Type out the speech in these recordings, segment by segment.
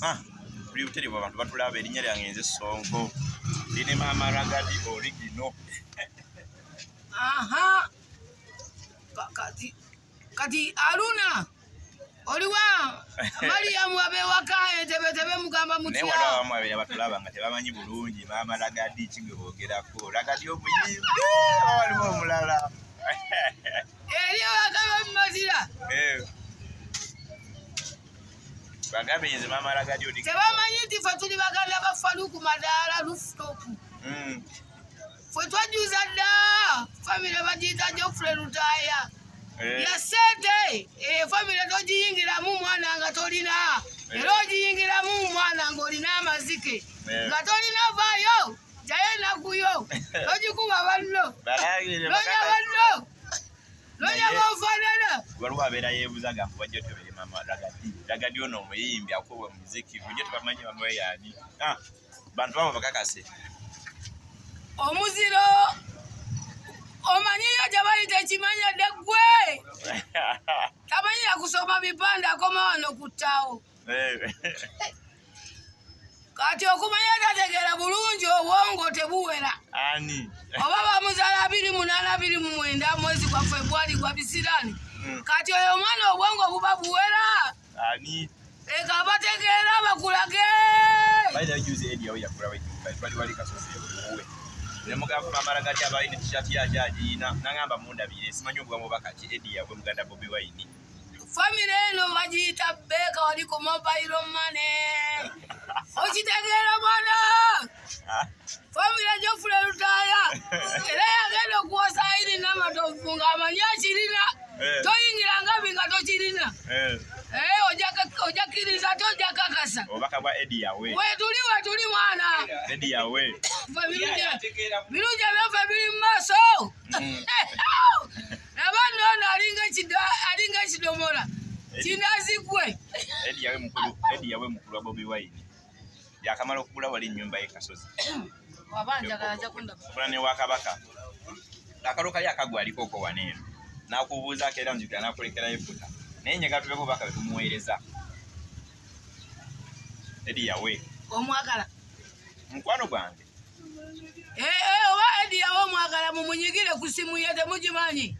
Ah, tuli butereevu, abantu batulaba. Erinnya lyange nze Sonko, ndi ne Maama Ragadi Origino. Aha, kati Aluna oliwa Mariyamu abewaka Entebetebe mugamba mutya? Naye waliwo abamu abeera batulaba nga tebamanyi bulungi Maama Ragadi ki gwe boogerako. Ragadi omuyimbi, waliwo omulala. Eri ewaka bamumatira. Eh. Bagambe nze Maama Ragadi oli. Tebamanyi nti fe tuli baganda ba Faluku Madaala Rooftop. Fwe twajuza dda famire bagiyita Geoffrey Lutaaya. Eh. Ya sente famire togiyingiramu mwana nga tolina. Eh. Era ogiyingiramu mwana ng'olina amazike. Eh. Nga tolina vaayo jayo enakuyo togikuba banno. Balangire. Nonya banno. Nonya bofaanana. Waliwo abeera yeebuuza gamba bajja tebere Maama Ragadi. Ragadi ono omuyimbi akuba omuziki bujja tebamanyi mama we yaani. Ah, bantu babo bakakase. Omuziro omanyiyo gye bayita ekimanya dde ggwe tamanyira kusoma bipande akoma wano ku ttaawo. Eh. Kati okumanya tategeera bulungi, obwongo tebuwera. Ani? Oba bamuzaala 28 29 mwezi gwa Febwali gwa bisiraani. Kati oyo omwana obwongo buba buwera. Ani? Leka abategeera bakulage. Bayita juzi Eddie awo yakulawo ennyumba, twali wali Kasozi ewuwe. Ne mugamba Maama Ragadi abalina t-shirt ye akyagiyina, n'angamba mundabire, simanyi obugambo oba kaki. Eddie yawe muganda Bobi Wine. Famire eno bagiyita Beeka wali ku mobile money. Okitegeera mwana? Famire Geoffrey Lutaaya era yagenda okuwasa Irene Namatovu ng'amanyi akirina. Eh. Toyingira ngabi nga tokirina. Eh. Eh, ojja kkiriza ate ojja kakasa. Obubaka bwa Eddie yawe. Wetuli wetuli mwana. Eddie yawe. Ffe birungi ebyaffe biri mu maaso. Laba nno ono alinga ekidomola kinazigwe. Eddie yawe mukulu, Eddie yawe mukulu wa Bobi Wine. Yakamala okugula wali ennyumba ye Kasozi. Waba njagala ajja kundaba. Okula ne wa Kabaka. Akalo kali akagwa aliko okwo wano eno. N'akubuuzaako era nzijukira n'akulekerayo effuta. Naye njagala tubeko obubaka bwe tumuweereza. Eddie yawe. Omwagala. Mukwano gwange. Eh, eh, oba Eddie yawe omwagala mumunyigire ku simu ye temugimanyi.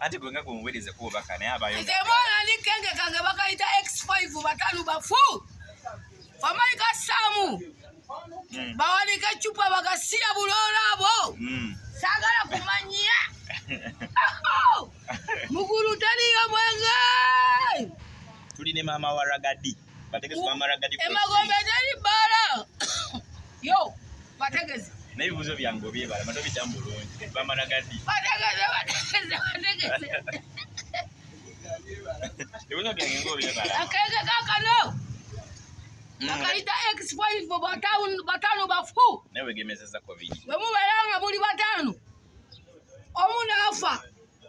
Ate gwe nga gwe muweereze ku bubaka naye abayo. Nze mwana ndi kenge kange bakayita X5 batano bafu. Famalika Samu. Bawanika eccupa bagasiya buloola abo. Saagala kumanya. Mugulu taliyo mwenge. Tuli ne maama wa Ragadi. Bategezi maama Ragadi. Emagombe teri bbaala. Yo, bategezi. N'ebibuuzo byange obyebala, mato biddamu bulungi. Maama Ragadi. Bategeze, bategeze, bategeze. Ebibuuzo byange ng'obyebala. Akenge kakano. Bakayita X5 batano bafu. Naye wegemezezza COVID. Bwe mubeera nga muli batano, omu n'afa,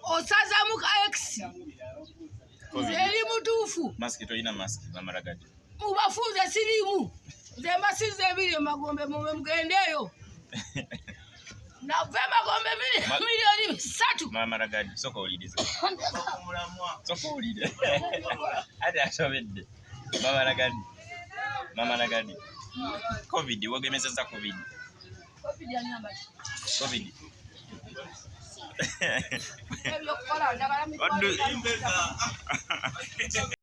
osazaamu ka X. COVID. Eri mutuufu. Masiki tolina masiki Maama Ragadi. Mubafunze siriimu. Nze mbasiza ebiri emagombe mube mugendeeyo. Nava emagombe 3 miliyoni. Maama Ragadi, sooka owulirize. Sooka owulire. Ate asobedde. Maama Ragadi. Maama Ragadi. COVID, wegemezezza COVID. COVID. Ebyokukola njagala mitwalo Oddu- 5.